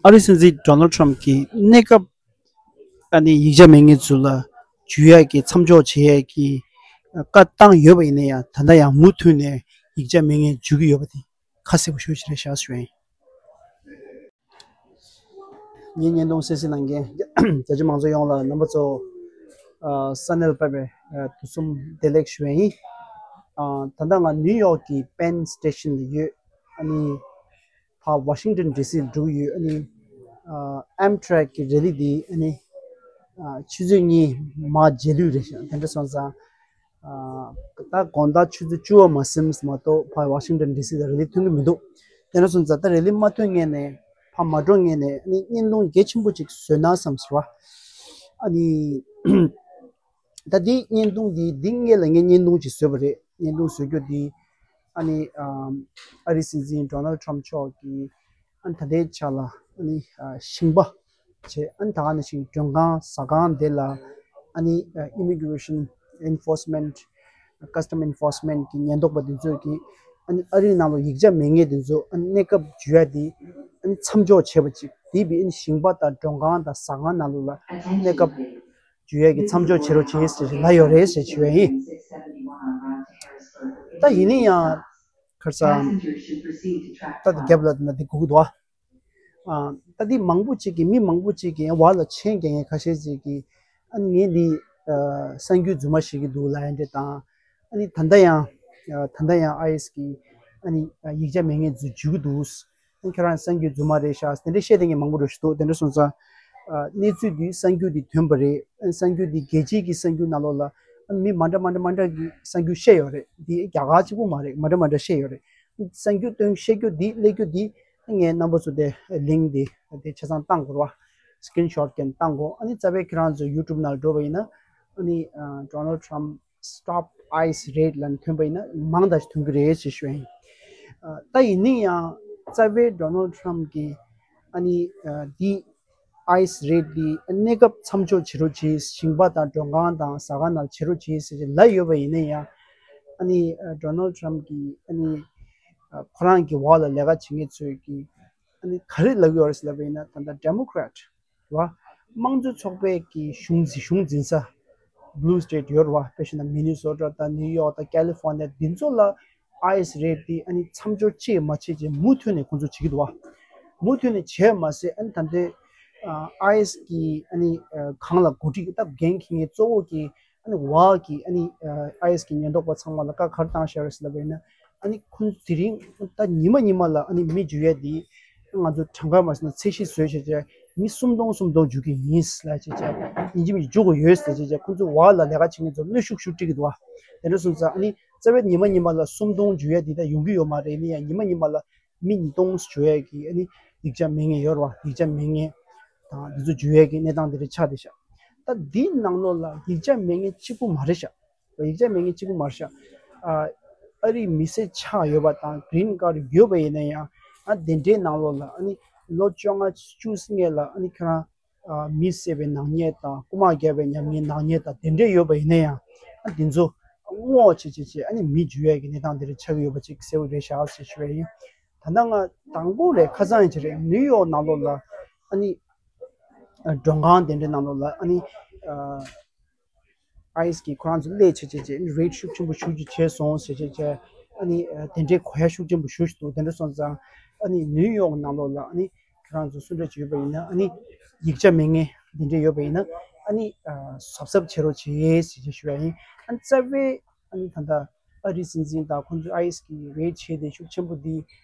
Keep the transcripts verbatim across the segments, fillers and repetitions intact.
ཨ་རིའི་སྲིད་འཛིན་ཌོ་ནལ་ཊམ་གྱིས་གནས་སྐབས་ཨ་ནི་ཡིག་ཆ་མེད་མཁན་ཚོ་ལ་འཇུ་ཡག་གི་མཚམས་འཇོག་བྱེད་ཡག་གི་བཀའ་བཏང་ཡོད་པ་ཡིན་ན་ཡང་། ད་ལྟ་ཡང་མུ་མཐུད་ནས་ཡིག་ཆ་མེད་མཁན་འཇུ་གི་ཡོད་པ་དེ་ཁ་གསལ་པོ་ཞེ་པོ་ཅིག་རེད་ཤག་ཞུ་ཡིན། ངའི་བརྙན་ཐུང་གསན་གཟིགས་གནང་མཁན་རྒྱ་ཆེ་མང་ཚོགས་ཡོངས་ལ་རྣམ་པ་ཚོ་ཨ་ས་གནས་ལ་ཕེབས་པའི་ཨ་དུས་གསུམ་བདེ་ལེགས་ཞུ་ཡ་ཡིན། ཨ་ད་ལྟ་ང་ནིའུ་ཡོག་གི་པེན་སི་ཊེ་ཤན་ལ་ཡོད། ཨ་ནི་ཕར་ཝ་ཤིང་ཊོན་ཌི་སི་ལ་འགྲོ་གི་ཡོད། ཨ་ནི་ཨ་ཨེམ་ཊེ་རེག་གི་རེ་ལི་འདི་ཨ་ནི་ཨ་ཆུ་ཚོད་གཉིས་མ་རྗེས་ལུས་རེད་ཤག་དེ་འདྲ་སོང་ཙང་། ཨ་ད་དགོང་དག་ཆུ་ཚོད་བཅུ་པ་མ་ཟིན་མ་གཏོགས་ཕར་ཝ་ཤིང་ཊོན་ཌི་སི་ལ་རེ་ལི་ཐོན་གྱི་མི་འདུག་དེ་འདྲ་སོང་ཙང་ད་རེ་ལི་མ་ཐོན་སྔོན་ནས་ཕར་མ་འགྲོ་སྔོན་ནས་ཨ་ནི་བརྙན་ཐུང་གལ་ཆེན་པོ་ཅིག་བཟོས་ན་བསམ་སོང་བ། ཨ་ནི་ད་འདི་བརྙན་ཐུང་འདི་འདི་སྔོན་ལ་ངས་བརྙན་ཐུང་ཅིག་བཟོས་པ་རེད། བརྙན་ཐུང་བཟོ་རྒྱུ་འདི་ཨ་ནི་ཨ་ཨ་རིའི་སྲིད་འཛིན་ཌོ་ནལ་ཊམ་མཆོག་གིས་ཨ་ནི་ད་ལྟའི་ཆ་ལ་ཨ་ནི་ཨ་ཞིང་པ་བྱས། ཨ་ནི་ད་ག་ནང་བཞིན་མགྲོན་ཁང་ཟ་ཁང་དེ་ལ་ཨ་ནི་ཨ་ཨི་མི་གྷི་རེ་ཤན་ཨེན་ཕོར་སི་མེན་ཊི་ཀ་སི་ཊམ་ཨེན་ཕོར་སི་མེན་ཊི་གི་ཉེན་རྟོག་པ་དེ་ཚོས་ཀྱིས་ཨ་ནི་ཨ་རིའི་ནང་ལ་ཡིག་ཆ་མེད་མཁན་དེ་ཚོ་ཨ་ནི་གནས་སྐབས་འཇུ་ཡ་དེ་ཨ་ནི་མཚམས་འཇོག་བྱས་པ་ཅིག་དེ་བས་ཨ་ནི་ཞིང་པ་དང་མགྲོན་ཁང་དང་ཟ་ཁང་ནང་ལོགས་ལ་གནས་སྐབས་འཇུ་ཡ་གི་མཚམས་འཇོག་བྱེད་རོགས་བྱེད་ཟེར་ལབ་ཡོད་རེད་ཟེར་ཞུ་ཡ་ཡིན། ད་ཡིན་ན་ཡང་ཁར་ས་ད་དེ་རྒྱབ་ལ་ན་དེ་གུག་འདུག་ཨ། ཨ་ད་འདི་མང་པོ་ཅིག་གིས་མི་མང་པོ་ཅིག་གིས་བར་ལ་མཆན་རྒྱག་མཁན་ཁ་ཤས་ཅིག་གིས་ཨ་ནི་ངས་འདི་ཨ་གསར་འགྱུར་རྫུན་མ་ཤེས་ཀྱི་འདུག་ལབ་ཡ་འདྲ་དང་། ཨ་ནི་ད་ལྟ་ཡང་ཨ་ད་ལྟ་ཡང་ཨའི་སི་གིས་ཨ་ནི་ཨ་ཡིག་ཆ་མེད་མཁན་ཚོ་འཇུ་གི་འདུག་ཨ་ནི་ཁྱེད་རང་གསར་འགྱུར་རྫུན་མ་རེད་ཤག་དེ་འདྲ་བཤད་མཁན་མང་པོ་རེད་ཤག་འདུག་དེ་འདྲ་སོང་ཙང་ཨ་གནས་ཚུལ་འདི་གསར་འགྱུར་འདི་ཐོན་པ་རེད། ཨ་ནི་གསར་འགྱུར་འདི་རྒྱལ་སྤྱིའི་གི་གསར་འགྱུར་ནང་ལོགས་ལ་ཨ་ནི་མི་མ་འདྲ་མ་འདྲ་མ་འདྲ་གི་གསར་འགྱུར་བཤད་ཡོད་རེད། འདི་རྒྱ་གར་གཅིག་པུ་མ་རེད། མ་འདྲ་མ་འདྲ་བཤད་ཡོད་རེད། གསར་འགྱུར་སྟོན་བཤད་རྒྱུ་འདི་སླེབས་རྒྱུ་འདི་ངས་རྣམ་པ་ཚོ་དེ་ལིང་འདི་དེ་ཆ་ཚང་བཏང་དགོས་རེད་བ། སི་ཀི་རིན་ཤོཊ་གན་བཏང་དགོས། ཨ་ནི་རྩ་བའི་ཁྱེད་རང་ཚོ་ཡུ་ཊུབ་ནང་འགྲོ་བ་ཡིན་ན་ཨ་ནི་ཨ་Donald Trump stop ICE raid ལབ་ནས་ཐོན་པ་ཡིན་ན་མང་དག་ཞིག་ཐོན་གྱི་རེད་ཅེས་ཞུ་ཡ་ཡིན། ཨ་ད་ཡིན་ན་ཡང་རྩ་བའི་Donald Trump གིས་ཨ་ནི་ཨ་འདི་ཨའི་སི་རེད་འདི་གནས་སྐབས་མཚམས་འཇོག་བྱེད་རོགས་གྱིས། ཞིང་པ་དང་མགྲོན་ཁང་དང་ཟ་ཁང་ནང་བྱེད་རོགས་གྱིས་ཟེར་ཏེ་ལབ་ཡོད་པ་ཡིན་ན་ཡང་། ཨ་ནི་ཨ་Donald Trump གིས་ཨ་ནི་ཨ་ཁོ་རང་གི་འོག་ལ་ལས་ཀ་བྱེད་མཁན་ཚོས་ཀྱིས་ཨ་ནི་ག་རེ་ལབ་ཀྱི་ཡོད་རེད་ཟེར་ལབ་པ་ཡིན་ན། ད་ལྟ་Democrat རེད་བ། དམངས་གཙོའི་ཚོགས་པའི་གི་གཞུང་འཛིན་གཞུང་འཛིན་ས་Blue State ཡོད་རེད་བ། དཔེ་བཞག་ན་Minnesota དང་New York དང་California འདི་ཚོ་ལ་ཨའི་སི་རེད་འདི་ཨ་ནི་མཚམས་འཇོག་ཅི་ཡང་མ་བྱེད་ཅེས་མུ་མཐུད་ནས་ཁོང་ཚོ་བྱེད་ཀྱི་འདུག་བ། མུ་མཐུད་ནས་བྱས་མ་ཟད་ཨ་ནི་ད་ལྟའི་ཨ་ཨའི་སི་གི་ཨ་ནི་ཨ་སྒང་ལ་འགོ་ཁྲིད་ཀྱི་སྟབས་འགན་འཁྱེར་མཁན་གཙོ་བོ་གི་ཨ་ནི་འོག་གི་ཨ་ནི་ཨ་ཨའི་སི་གི་ཉེན་རྟོག་པ་ཚང་མ་ལ་བཀའ་ག་རེ་བཏང་བཞག་རེད་ཟེར་ལབ་པ་ཡིན་ན། ཨ་ནི་ཁོང་ཚོ་དེ་རིང་ད་ཉི་མ་ཉི་མ་ལ་ཨ་ནི་མི་འཇུ་ཡས་འདི་ང་ཚོ་གྲངས་ཀ་མ་ཟིན་ན་ཚད་གཞི་བཟོས་བྱས་བྱས་མི་སུམ་སྟོང་སུམ་སྟོང་འཇུ་གི་ཡིན་ལབ་བྱས་བྱས་ཡིན་གཅིག་མིན་གཅིག་འཇུ་དགོས་ཡོད་ཟེར་བྱས་བྱས་ཁོང་ཚོ་འོག་ལ་ལས་ཀ་བྱེད་མཁན་ཚོ་གནོན་ཤུགས་ཤུགས་སྤྲད་ཀྱི་འདུག་བ། དེ་འདྲ་སོང་ཙང་ཨ་ནི་རྩ་བའི་ཉི་མ་ཉི་མ་ལ་སུམ་སྟོང་འཇུ་ཡས་འདི་ད་ཡོང་གི་ཡོད་མ་རེད། ཡིན་ན་ཡང་ཉི་མ་ཉི་མ་ལ་མི་ཉིས་སྟོང་འཇུ་ཡས་ཀྱི་ཨ་ནི་ཡིག་ཆ་མེད་མཁན་ཡོད་རེད་བ། ཡིག་ཆ་མེད་མཁན་དང་འདི་ཚོ་འཇུ་ཡས་ཀྱི་གནས་སྟངས་འདི་རེད་ཆགས་བསྡད་ཤག་ད་འདིའི་ནང་ལོགས་ལ་ཡིག་ཆ་མེད་མཁན་གཅིག་པུ་མ་རེད་ཤག་ཡིག་ཆ་མེད་མཁན་གཅིག་པུ་མ་རེད་ཤག་ཨ་ཨ་རིའི་མི་སེར་ཆགས་ཡོད་པ་དང་གི་རིན་ཀཱཌ་ཡོད་པ་ཡིན་ན་ཡང་ཨ་དེ་འདྲའི་ནང་ལོགས་ལ་ཨ་ནི་ལོ་བཅོ་ལྔ་བཅུ་སྔོན་ལ་ཨ་ནི་ཁྱེད་རང་ཨ་མི་བསད་པའི་ནག་ཉེས་དང་རྐུ་མ་བརྒྱབ་པའི་ཉམས་ཉེས་ནག་ཉེས་དང་དེ་འདྲས་ཡོད་པ་ཡིན་ན་ཡང་ཨ་དེ་ཚོ་སྔོག་བྱས་བྱས་བྱས་ཨ་ནི་མི་འཇུ་ཡས་ཀྱི་གནས་སྟངས་དེ་འདྲ་ཆགས་ཀྱི་ཡོད་པ་ཅིག་གསལ་པོ་རེད་ཤག་ཟེར་ཞུ་བ་ཡིན། ད་ལྟ་ང་དང་པོ་ལས་ཁ་སང་ཡིན་གྱི་རེད། ནིའུ་ཡོག་ནང་ལོགས་ལ་ཨ་ནི་ཨ་མགྲོན་ཁང་དེ་འདྲའི་ནང་ལོགས་ལ་ཨ་ནི་ཨ་ཨའི་སི་གིས་ཁོ་རང་ཚོ་སླེབས་བྱས་བྱས་བྱས་རེ་ཌི་ཤུགས་ཆེན་པོ་ཞེ་པོ་ཅིག་བྱས་སོང་ཟེར་བྱས་བྱས་ཨ་ནི་ཨ་དེ་འདྲའི་གོ་ཡ་ཤུགས་ཆེན་པོ་ཞེ་པོ་ཅིག་འདུག་དེ་འདྲ་སོང་ཙང་ཨ་ནི་ནིའུ་ཡོག་ནང་ལོགས་ལ་ཨ་ནི་ཁྱེད་རང་ཚོ་སུ་འདྲ་ཅིག་ཡོད་པ་ཡིན་ན་ཨ་ནི་ཡིག་ཆ་མེད་མཁན་འདི་འདྲ་ཡོད་པ་ཡིན་ན་ཨ་ནི་ཨ་གཟབ་གཟབ་བྱེད་རོགས་བྱེད་ཟེར་བྱས་ཞུ་ཡ་ཡིན། ཨ་ནི་རྩ་བའི་ཨ་ནི་ད་ལྟ་ཨ་རིའི་སྲིད་འཛིན་དང་ཁོང་ཚོའི་ཨའི་སི་གི་རེ་ཌི་བྱས་ཏེ་ཤུགས་ཆེན་པོ་འདི་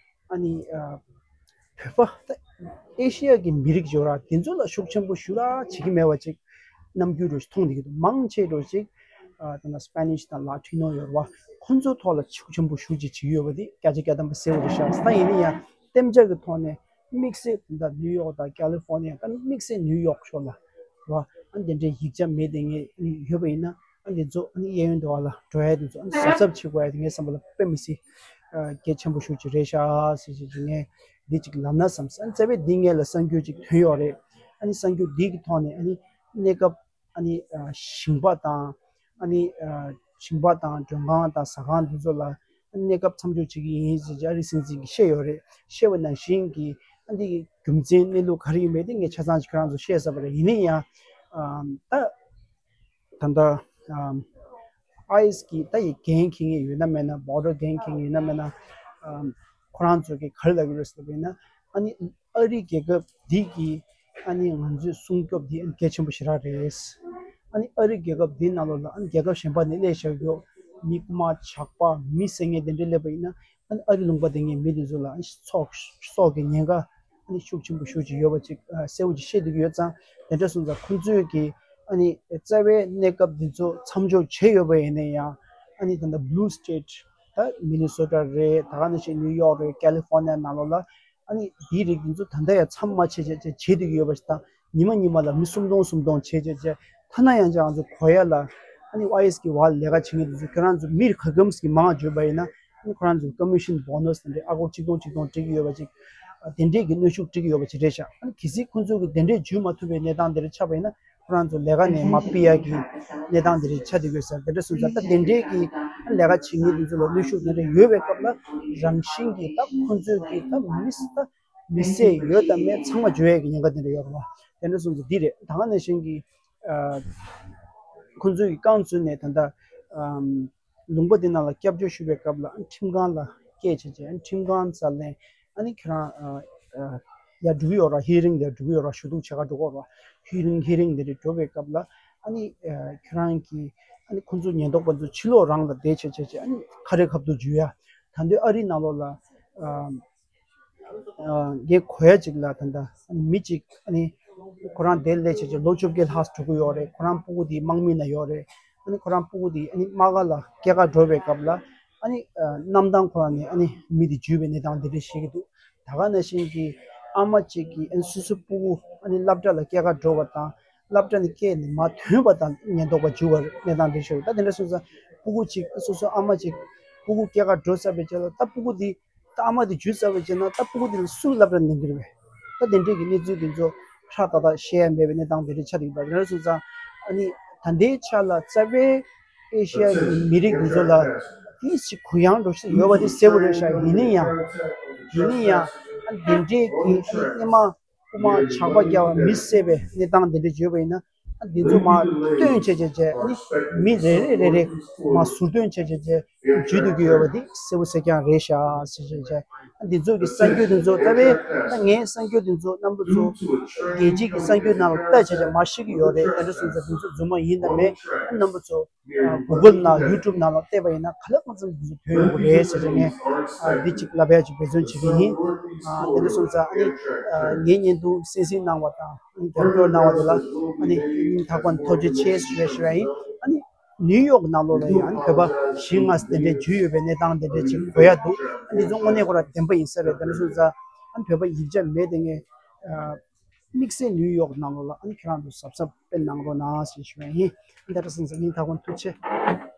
ཨ་ནི་ཨ་བོད་པ་ད་ཨེ་ཤི་ཡ་གི་མི་རིགས་ཡོད་ར་དེ་ཚོ་ལ་ཤུགས་ཆེན་པོ་ཞེ་དྲག་བྱེད་ཀྱི་མེད་པ་ཅིག་རྣམ་འགྱུར་འདྲ་ཞིག་མཐོང་བསྡད་ཀྱི་འདུག་མང་ཆེ་འདྲ་ཞིག་ཨ་ད་ལྟ་སི་པེ་ནིཤ་དང་ལ་ཊི་ནོ་ཡོད་ར་བ། ཁོང་ཚོའི་ཐོག་ལ་ཤུགས་ཆེན་པོ་ཞེ་པོ་ཅིག་བྱེད་ཀྱི་ཡོད་པ་དེ་སྐད་ཆ་བཀའ་གདམས་པ་གསལ་པོ་རེད་ཤག་ད་ཡིན་ན་ཡང་གཏན་འཇགས་ཀྱི་ཐོག་ནས་དམིགས་བསལ་ད་ལྟ་ནིའུ་ཡོག་དང་ཀ་ལི་ཧྥོ་ནི་ཡ་ད་དམིགས་བསལ་ནིའུ་ཡོག་ཕྱོགས་ལ་ར་ཨ་འདི་འདྲའི་ཡིག་ཆ་མེད་དེ་ངས་ཡོད་པ་ཡིན་ན་ཨ་འདི་ཚོ་ཨ་ནི་གཡས་གཡོན་དུ་བ་ལ་འགྲོ་ཡ་དེ་ཚོ་ཨ་ནི་གཟབ་གཟབ་བྱེད་དགོས་ཡ་དེ་ངའི་བསམ་པ་ལ་དཔེ་མི་སྲིད་གལ་ཆེན་པོ་ཞེ་པོ་ཅིག་རེད་ཤག་ཟེར་བྱས་ཅིག་ངས་འདི་ཅིག་ལབ་ན་བསམ། ཨ་ནི་རྩ་བའི་འདི་ངས་ལ་གསར་འགྱུར་ཅིག་ཐོན་ཡོད་རེད། ཨ་ནི་གསར་འགྱུར་འདི་གི་ཐོག་ནས་ཨ་ནི་གནས་སྐབས་ཨ་ནི་ཞིང་པ་དང་ཨ་ནི་ཞིང་པ་དང་མགྲོན་ཁང་དང་ཟ་ཁང་འདི་ཚོ་ལ་གནས་སྐབས་མཚམས་འཇོག་བྱེད་ཀྱི་ཡིན་ཟེར་ཨ་རིའི་སྲིད་འཛིན་གྱིས་བཤད་ཡོད་རེད། བཤད་པ་ནང་བཞིན་གྱི་ ཨ་འདི་གི་རྒྱུ་མཚན་གནས་ལུགས་ག་རེ་ཡིན་པ་དེ་ངས་ཆ་ཚང་ཅིག་ཁྱེད་རང་ཚོ་བཤད་ས་པ་རེད། ཡིན་ན་ཡང་ཨམ་ད་ད་ལྟ་ཨམ་ཨའི་ཨེས་གི་ད་ཡི་འགན་འཁྱེར་མཁན་ཡོད་ན་མེད་ན། བྷོ་ཌར་འགན་འཁྱེར་མཁན་ཡོད་ན་མེད་ན། ཨམ་ཁོ་རང་ཚོ་གི་ག་རེ་ལབ་ཀྱི་རེད་ཟེར་བ་ཡིན་ན། ཨ་ནི་ཨ་རི་རྒྱལ་ཁབ་འདི་གི་ཨ་ནི་ང་ཚོའི་སྲུང་སྐྱོབ་འདི་ཨ་ནི་གལ་ཆེན་པོ་ཞེ་དྲག་རེད། ཨ་ནི་ཨ་རི་རྒྱལ་ཁབ་འདི་ནང་ལོགས་ལ་ཨ་ནི་རྒྱལ་ཁབ་གཞན་པ་ནས་སླེབས་བཞག་རྒྱུ་མི་རྐུ་མ་ཇག་པ་མི་བསད་མཁན་དེ་འདྲ་སླེབས་པ་ཡིན་ན། ཨ་ནི་ཨ་རི་ལུང་པ་དེ་ངའི་མི་དེ་ཚོ་ལ་ཨ་ནི་སྲོག་སྲོག་གི་ཉེན་ཁ་ཨ་ནི་ཤུགས་ཆེན་པོ་ཤུགས་ཆེ་ཡོད་པ་ཅིག་ཨ་གསལ་བོ་ཅིག་ཤེས་བསྡད་ཀྱི་ཡོད་ཙང་། དེ་འདྲ་སོང་ཙང་ཁོང་ཚོས་ཀྱི་ཨ་ནི་རྩ་བའི་གནས་སྐབས་འདི་ཚོ་མཚམས་འཇོག་བྱས་ཡོད་པ་ཡིན་ན་ཡང་། ཨ་ནི་ད་ལྟ་Blue State། ད་མི་ནི་སོ་ཊ་རེད། ད་ག་ནང་བཞིན་ནིའུ་ཡོག་རེད། ཀ་ལི་ཧྥོར་ནི་ཡ་ནང་ལོགས་ལ་ཨ་ནི་དེའི་རིགས་འདི་ཚོ་ད་ལྟ་ཡང་མཚམས་མ་ཆད་བྱས་བྱས་བྱས་བསྡད་ཀྱི་ཡོད་པ་ཞིག་དང་། ཉི་མ་ཉི་མ་ལ་མི་སུམ་སྟོང་སུམ་སྟོང་བྱས་བྱས་བྱས། ཐ་ན་ཡང་ཅིག་ང་ཚོ་གོ་ཡ་ལ་ཨ་ནི་ཨའི་ཨེས་གི་བར་ལས་ཀ་བྱེད་མཁན་དེ་ཚོ་ཁྱེད་རང་ཚོ་མི་ག་གམ་ཞིག་མང་བརྗོད་པ་ཡིན་ན། ཨ་ནི་ཁོ་རང་ཚོ་ཀོ་མི་ཤན་བྷོ་ནས་དེ་འདྲའི་ཨ་སྒོར་ཆིག་སྟོང་ཆིག་སྟོང་སྤྲད་ཀྱི་ཡོད་པ་ཅིག་དེ་འདྲའི་གི་གནོན་ཤུགས་སྤྲད་ཀྱི་ཡོད་པ་ཅིག་རེད་ཤག་ཨ་ནི་གལ་སྲིད་ཁོང་ཚོ་གི་དེ་འདྲའི་བརྗོད་མ་ཐུབ་པའི་གནས་སྟངས་དེ་འདྲ་ཆགས་པ་ཡིན་ན། ཁོ་རང་ཚོ་ལས་ཀ་ནས་མར་ཕུད་ཡ་གི་གནས་སྟངས་དེ་འདྲ་ཆགས་བསྡད་ཡོད་ཟེར། དེ་འདྲ་སོང་ཙང་ད་དེ་འདྲའི་གི་ལས་ཀ་བྱེད་མཁན་དེ་ཚོ་ལ་གནོན་ཤུགས་དེ་འདྲ་ཡོད་པའི་སྐབས་ལ། རང་བཞིན་གྱིས་ད་ཁོང་ཚོས་ཀྱི་ད་མི་ད་མི་བསད་ཡོད་དང་མེད་ཚང་མ་བརྗོད་ཡས་ཀྱི་ཉེན་ཁ་དེ་འདྲ་ཡོད་རེད་བ། དེ་འདྲ་སོང་ཙང་འདི་རེད། ད་ག་ནང་བཞིན་གྱི་ཨ་ཁོང་ཚོས་ཀྱི་རྐང་བཙུགས་ནས་ད་ལྟ་ཨམ་ལུང་པ་འདི་ནང་ལ་སྐྱབས་བཅོལ་ཞུ་བའི་སྐབས་ལ་ཁྲིམས་ཁང་ལ་སྐད་ཆ་བྱས། ཁྲིམས་ཁང་རྩ་ལན་ཨ་ནི་ཁྱེད་རང་ཨ་ཨ་ཡར་འགྲོ་གི་ཡོད་ར། ཧི་རིང་ལ་འགྲོ་གི་ཡོད་ར། ཞུ་གཏུག་བྱེད་ག་འགྲོ་གི་ཡོད་ར། ཧི་རིང་ཧི་རིང་འདི་རེད། འགྲོ་བའི་སྐབས་ལ་ཨ་ནི་ཨ་ཁྱེད་རང་གི་ཨ་ནི་ཁོང་ཚོ་ཉེན་རྟོག་པ་ཚོ་ཕྱི་ལོགས་རང་ལ་བསྡད་བྱས་བྱས་བྱས། ཨ་ནི་ཁ་རས་ཁ་ཐུག་འཇུ་ཡ། ད་དུང་ཨ་རིའི་ནང་ལོགས་ལ་ཨ། ཨ་ངས་གོ་ཡ་ཅིག་ལ་ད་ལྟ་ཨ་ནི་མི་གཅིག་ཨ་ནི་ཁོ་རང་དེར་སླེབས་བྱས་བྱས་ལོ་བཅོ་བརྒྱད་ལྷག་འགྲོ་གི་ཡོད་རེད། ཁོ་རང་སྤུ་གུ་དེ་དམག་མི་ནང་ཡོད་རེད། ཨ་ནི་ཁོ་རང་སྤུ་གུ་དེ་ཨ་ནི་དམག་སྒར་ལ་སྐྱེལ་ག་འགྲོ་བའི་སྐབས་ལ་ཨ་ནི་ཨ་གནམ་ཐང་ཁོ་རང་ནས་ཨ་ནི་མི་དེ་འཇུས་པའི་གནས་སྟངས་དེ་འདྲ་བཤད་ཀྱི་འདུག་ད་ག་ནང་བཞིན་གྱི་ཨ་མ་གཅིག་གིས་ཨ་ནི་སོ་སོའི་སྤུ་གུ་ཨ་ནི་སློབ་གྲྭ་ལ་སྐྱེལ་ག་འགྲོ་བ་དང་། སློབ་གྲྭ་ནས་སྐྱེལ་ནས་མར་ཐོན་པ་དང་ཉེན་རྟོག་པ་འཇུས་པ་གནས་སྟངས་དེ་བཤད་ཀྱི་འདུག་ད་དེ་འདྲ་སོང་ཙང་སྤུ་གུ་གཅིག་སོ་སོའི་ཨ་མ་གཅིག་སྤུ་གུ་སྐྱེལ་ག་འགྲོ་ཚར་བའི་རྗེས་ལ་ད་སྤུ་གུ་དེ། ད་ཨ་མ་དེ་འཇུས་ཚར་བའི་རྗེས་ན་ད་སྤུ་གུ་དེ་ལ་སུ་སློབ་གྲྭ་ལེན་གྱི་རེད་པས། ད་དེ་འདྲས་ཀྱི་གནས་ཚུལ་དེ་ཚོ་ཧྲ་ཏག་ཏག་བཤད་ཡ་མེད་པའི་གནས་སྟངས་དེ་འདྲས་ཆགས་འདུག་པ། དེ་འདྲ་སོང་ཙང་ཨ་ནི་ད་ལྟའི་ཆ་ལ་རྩ་བའི་ཨེ་ཤི་ཡ་གི་མི་རིགས་དེ་ཚོ་ལ་ཏོག་ཙམ་གུ་ཡངས་འགྲོ་བཞིན་ཡོད་པ་དེ་གསལ་པོ་རེད་ཤག་ཡིན་ན་ཡང་། ཡིན་ན་ཡང་ཨ་དེ་འདྲས་ཀྱི་ཨ་ནི་སྔོན་མ་རྐུ་མ་ཇག་པ་རྒྱག་པ་མི་བསད་པའི་གནས་སྟངས་དེ་འདྲ་བརྗོད་པ་ཡིན་ན། ཨ་འདི་ཚོ་མར་བཏོན་བྱས་བྱས་བྱས་ཨ་ནི་མི་རེ་རེ་རེ་རེ་མར་ཟུར་བཏོན་བྱས་བྱས་བྱས་བརྗོད་སྡོད་ཀྱི་ཡོད་པ་འདི་གསལ་པོ་གསལ་རྐྱང་རེད་ཤག་ཟེར་བྱས་བྱས། ཨ་འདི་ཚོ་གི་གསར་འགྱུར་འདི་ཚོ་ད་བས་ད་ངའི་གསར་འགྱུར་འདི་ཚོ་རྣམ་པ་ཚོ་རྒྱལ་སྤྱིའི་གི་གསར་འགྱུར་ནང་ལ་ལྟ་བྱས་བྱས་མར་ཤེས་ཀྱི་ཡོད་རེད། དེ་འདྲ་སོང་ཙང་འདི་ཚོ་རྫུན་མ་ཡིན་དང་མིན་ཨ་རྣམ་པ་ཚོ་Google་ནང་YouTube་ནང་ལ་བལྟས་པ་ཡིན་ན་ག་ལེ་གང་འཚམ་དེ་ཚོ་ཐོན་ཡོང་གི་རེད་ཟེར་ཏེ་ངས་ཨ་འདི་གཅིག་ལབ་ཡ་གཅིག་འབད་བརྩོན་བྱེད་ཀྱི་ཡིན། ཨ་དེ་འདྲ་སོང་ཙང་ཨ་ནི་ཨ་ངའི་བརྙན་ཐུང་གསན་གཟིགས་གནང་བ་དང་ཨ་ནི་རྒྱབ་སྐྱོར་གནང་བ་དེ་ལ་ཨ་ནི་སྙིང་ཐག་པ་ནས་ཐུགས་རྗེ་ཆེ་ཞུ་ཡ་ཞུ་ཡ་ཡིན། ཨ་ནི་ནིའུ་ཡོག་ནང་ལོགས་ལ་ཡང་ཨ་ནི་བོད་པ་བཞི་ལྔ་དེ་འདྲའི་འཇུས་ཡོད་པའི་གནས་སྟངས་དེ་འདྲའི་ཅིག་གོ་ཡ་འདུག་ཨ་འདི་ཚོ་དངོས་གནས་ཁོ་རང་བདེན་པ་ཡིན་ས་རེད། དེ་འདྲ་སོང་ཙང་ཨ་ནི་བོད་པ་ཡིག་ཆ་མེད་དེ་ངས་ཨ། དམིགས་བསལ་ནིའུ་ཡོག་ནང་ལོགས་ལ་ཨ་ནི་ཁྱེད་རང་ཚོ་གཟབ་གཟབ་དཔེ་གནང་རོགས་གནང་ཞེས་ཞུ་བ་ཡིན། ཨ་ནི་ད་ལྟ་སོང་ཙང་སྙིང་ཐག་པ་ནས་ཐུགས་རྗེ་ཆེ།